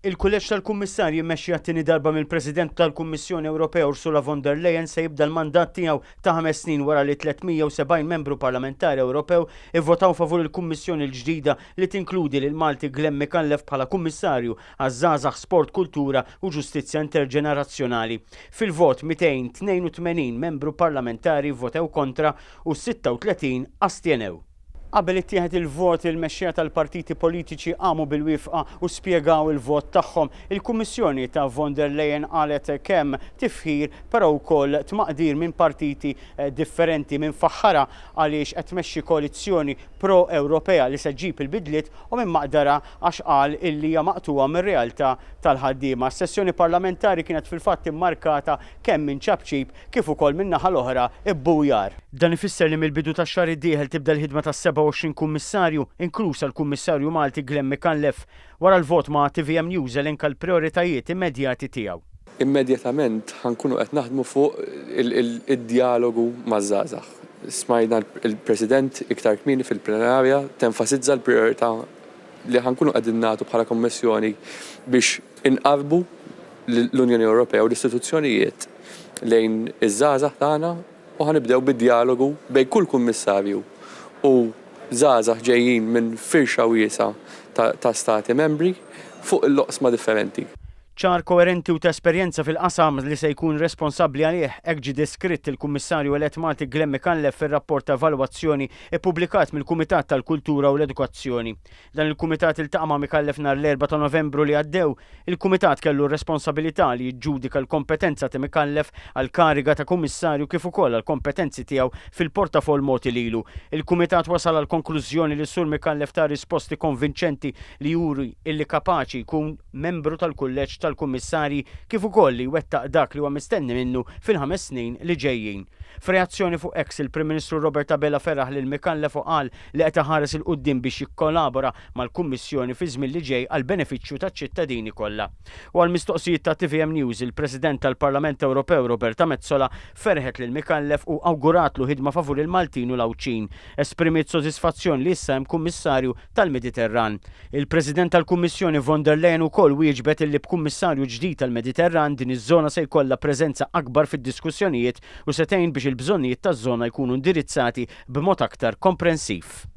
Il-Kulleġġ tal-Kummissarji mmexxi għat-tieni darba mill-President tal-Kummissjoni Ewropea Ursula von der Leyen se jibda l-mandat tiegħu ta' ħames snin wara li 370 membru parlamentari Ewropew ivvotaw favur il-Kummissjoni l-ġdida li tinkludi lill-Malti Glenn Micallef bħala Kummissarju għaż-Żgħażagħ, Sport, Kultura u Ġustizzja Interġenerazzjonali. Fil-vot 282 membru parlamentari vvotew kontra u 36 astjenew. Qabel ittieħed il-vot, il-mexxejja tal-partiti politiċi qamu bil-wifqa u spjegaw il-vot tagħhom. Il-Kummissjoni ta' von der Leyen qalgħet kemm tifħir però wkoll tmaqdir minn partiti differenti. Min faħħarha għaliex qed tmexxi koalizzjoni pro-Ewropea li se ġġib il-bidliet u min maqdarha għax qal illi hija maqtugħa mir-realtà tal-ħaddiema. Is-sessjoni parlamentari kienet fil-fatt immarkata kemm minn ċapċip kif ukoll min-naħa l-oħra bbujar. Dan ifisser li mill-bidu tax-xahar id-dieħel tibda l-ħidma tas-27 kummissarju, inkluż għall-Kummissarju Malti Glenn Micallef. Wara l-vot ma' tvm News elenka l-prijoritajiet immedjati tiegħu. Immedjatament ħa nkunu qed naħdmu fuq id-djalogu maż-żgħażagħ. Smajna l-President iktar kmieni fil-plenarja tenfasizza l-prijorità li ħa nkunu qegħdin nagħtu bħala Kummissjoni biex inqarrbu l-Unjoni Ewropea u l-istituzzjonijiet lejn iż-żgħażagħ tagħna u ħa nibdew bid-djalogu bejn kull kummissarju u żgħażagħ ġejjin minn firxa wiesgħa ta' stati membri fuq l-oqsma differenti. Ċar, koerenti u ta' esperjenza fil-qasam li se jkun responsabbli għalih, hekk ġie deskritt il-Kummissarju elett Malti Glenn Micallef fir-rapport ta' evalwazzjoni ppubblikat mill-Kumitat tal-Kultura u l-Edukazzjoni. Dan il-kumitat iltaqa' ma' Micallef nhar l-Erbgħa ta' Novembru li għaddew. Il-kumitat kellu r-responsabilità li jiġġudika l-kompetenza ta' Micallef għall-kariga ta' Kummissarju kif ukoll għall-kompetenzi tiegħu fil-portafoll mogħti lilu. Il-kumitat wasal għall-konklużjoni li s-Sur Micallef ta risposti konvinċenti li juri illi kapaċi jkun membru tal-Kulleġġ tal-Kummissarji kif ukoll li jwettaq dak li huwa mistenni minnu fil-ħames snin li ġejjin. F'reazzjoni fuq X, il-Prim Ministru Robert Abela feraħ lil Micallef u qal li qed iħares 'il quddiem biex jikkolabora mal-Kummissjoni fiż-żmien li ġej għall-benefiċċju taċ-ċittadini kollha. U għall-mistoqsijiet ta' tvm News, il-President tal-Parlament Ewropew Roberta Metsola ferħet lil Micallef u awguratlu ħidma favur il-Maltin u l-Għawdxin. Esprimiet sodisfazzjon li issa hemm Kummissarju tal-Mediterran. Il-President tal-Kummissjoni von der Leyen ukoll wieġbet illi b'Kummissarju ġdid tal-Mediterran din iż-żona se jkollha preżenza akbar fid-diskussjonijiet u se tgħin biex il-bżonnijiet taż-żona jkunu indirizzati b'mod aktar komprensiv.